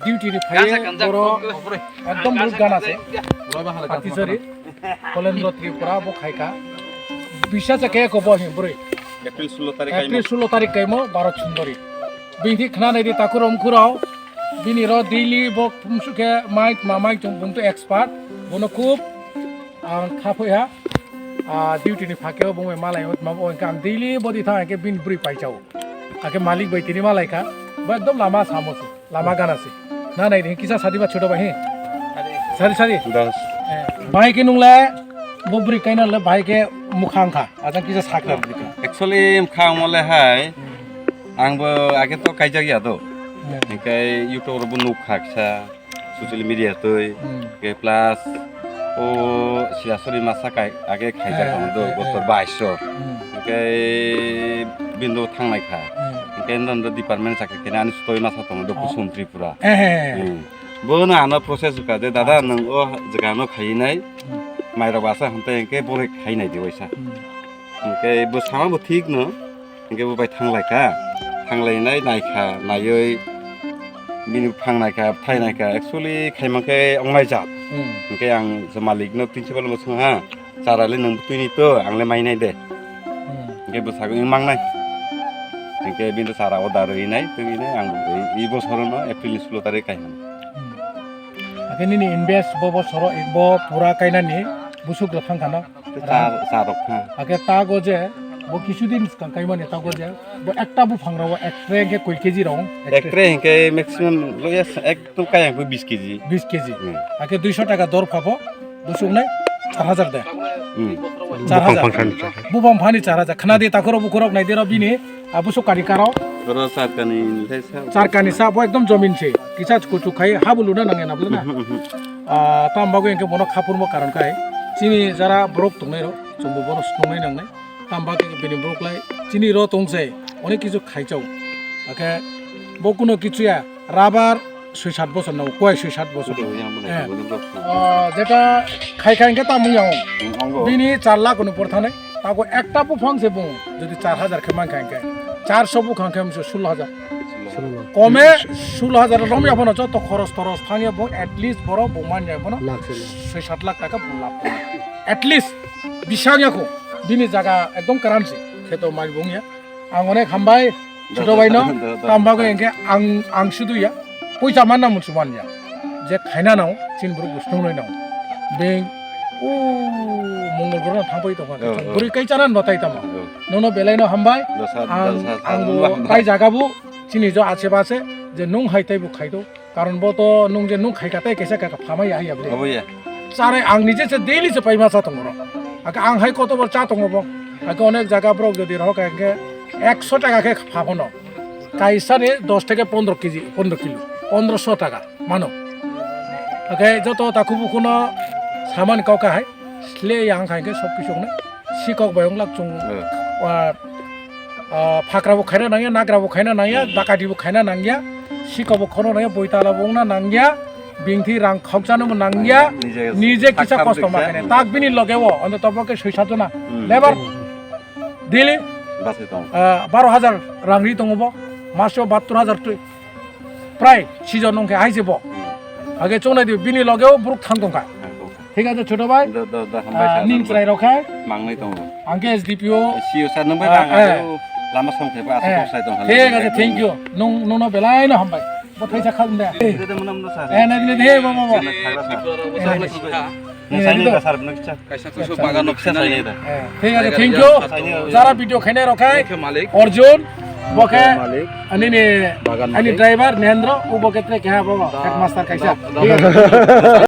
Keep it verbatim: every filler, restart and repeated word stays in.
Duty ni phaiye kanjak, kanjak, boro kanjak. Ekdom ruk gana se. Pati sari. Kolendro Tripura bo khaika. Bisa se ke ko bo hin bwrwi. April sullo tarik April kaimo. Sullo tarik kaimo Bharat Sundari. Bini khna nai di takurom khurao. Bini ro daily bo pumsu ke mai ma mai chung bung to expert. Bono khub ang kha phoi ha. Ah, duty ni phakeo bung malai ma bo ang daily body thang ke bin bwrwi pai chao. Ake malik bai tini malai kha. Bo ekdom lama samo se. Lama gana se. Na nai ring kisa sadi ba choto ba he. Sari sari. Das. Eh, bai ke nung le bo bwrwi kaina le bai ke mukhang kha. Aja kisa sakra bwrwi ka. Actually mukhang mo le hai. Hmm. Ang bo age to kaijak ya do. Hmm. Hingkai YouTube ro bo nuk kha kisa. Social media twi. Hmm. Ke plus o siyasori masa kai age khaijak Eh, tong do eh, botor eh. Baiso. Hmm. Hingke bindo thangnai kha. Hmm. Hingke nando department chakri kene ani sutoi masa tong do Ah. Kusum Tripura. Eh, eh, eh. Hmm. Bono ano process ka je dada nwng o jaga no khainai. Hmm. Mairok asa hante hingke bore khainai di waisa. Hmm. Hingke bo sama bo thik no. Hingke bo bai thanglai kha. Thanglainai nai kha, naioi bini phang nai kha, thai nai kha. Actually khaima khe ongnai jat. Hmm. Hingke ang je malik no principal bo song ha. Chara le nwng twi ni to, ang le mai nai de. Hmm. Hingke bwsakgo wng mang nai. Hingke bini chara o da rwi nai, twi nai, ang bo i, i bosor no April ni sullo tarik kai hwn. Hmm. Ake nini invest bo bosoro, bo pura kainani busuk rok thang khana. Char, char rok kha. Ake tago je, bo kisu din swkang kai mani tago je, bo ekta buphang rok ek tray hingke koi K G rok? Ek tray hingke maximum loya ekdom kaya hingke bis K G. Bis K G. Hmm. Ake duiso taka dor phabo, busuk nai char hajar de. Hmm. Char hajar. Buphang phani char hajar. Buphang phani char hajar. Khna di takhoro bukhorok nai di ro bini, a busuk kari karo. Oro char kani ni thai sa. Char kani sa, bo ekdom jomin se. Kisa kuchuk khai, ha bulu na nang ya na bulu na. Hmm, hmm, hmm. Ah, tam bagwi hingke bono khapurmo karon khai. Chini jara borok tongnai rok. Chwngbo bono snungnai nangnai. Tamo khe bini borok lai chini ro tong se onek kichu khaijao. Akhe bo kuno kichu ya, rabar soi sat bosor nango, koi soi sat bosor nango. Yang bwlai Eh. Bwlai bwlai. Ah, jeta khai khai hwnkhe tamo yang. Hmm, ongo. Bini char lakh ni por thanai. Tago ekta buphang se bung, jodi char hajar khe mankha hwnkhe, charso buphang khe mse sullo hajar. Kome sullo hajar romya bono joto khoros toros thangya bo at least boro bo manya bono lakh se. Soi sat lakh taka bo lab. At least bisang ya ko bini jaga ekdom karam se kheto mai bung ya. Ang onek hambai choto bai no tam bagwi hwnkhe ang, ang sudu ya poisa manna musuman ya je khaina nao chin buru gustung noi nao beng o mongol goro thangpai tongkha. Oh, oh. Buri kai chana no tai tamo. Oh. Nono belai no hambai. Dosa, ang, dosa, ang dosa, bo dosa. Tai jaga bu chini jo ache base je nung hai tai bu khai do. Karon bo to nung je nung khai ka tai kaisa ka phamai ya ya bre. Abo ya. Chare ang nije se daily se paima cha tongo ro. Aka ang hai koto bor cha tongo bo. Aka onek jaga borok jodi roho ka ke ekso taka khe pha bono. Kaisa ni dos theke pondro K G, pondro kilo, pondroso taka mano. Aka joto taku bukuno saman kau ka hai. Sle yang khai ke sop kisong na. Sikok bai wng lak chung, eh, ah, ah, phakra bo khaina nangya, nagra bo khaina nangya, hmm, dakati bo khaina nangya, sikok bo khono nangya, boitala bo wngna nangya, bingthi rang khokchano bo nangya, nangya, nije nije kisa sak kosto sak ma khaina. Sak. Tak bini loge o, onto tobo ke soi sat jona. Hmm. Lebar daily, base tong. Ah, baro hajar rang ri tongo bo, maso bahattor hajar twi. Prai season wngkhe hai se bo. Hmm. Age chongnai di bini loge o borok thang tongkha. Thang tongkha. Thik ase, choto bhai. Do, do, do, hambai. Ah, sir, ning hambai. Chwrai rok khe. Mangnai tongo. Ang khe S D P O. C O sir, nung bai ah, bang eh. Age o lama song theba aswk eh. Kok sai tong. Thik ase, thank you. Nung, nung no belai no hambai. Bo thaisa khal de. Ede de mwnam no sir. Eh, na de, de, bo, bo, bo. Sir, thagra sir. Eh, na de. Nung sai ni da sir, nung kicha. Kaisa kusu bagan no khainani. Eh, thik ase, thank you. Jara video khainai rok khai. Thank you, malik. Arjun, bo khe malik. Ani ni, bagan ani malik. Driver Nehendro, u bo khe tre keha bo, headmaster kaisa. Thik ase.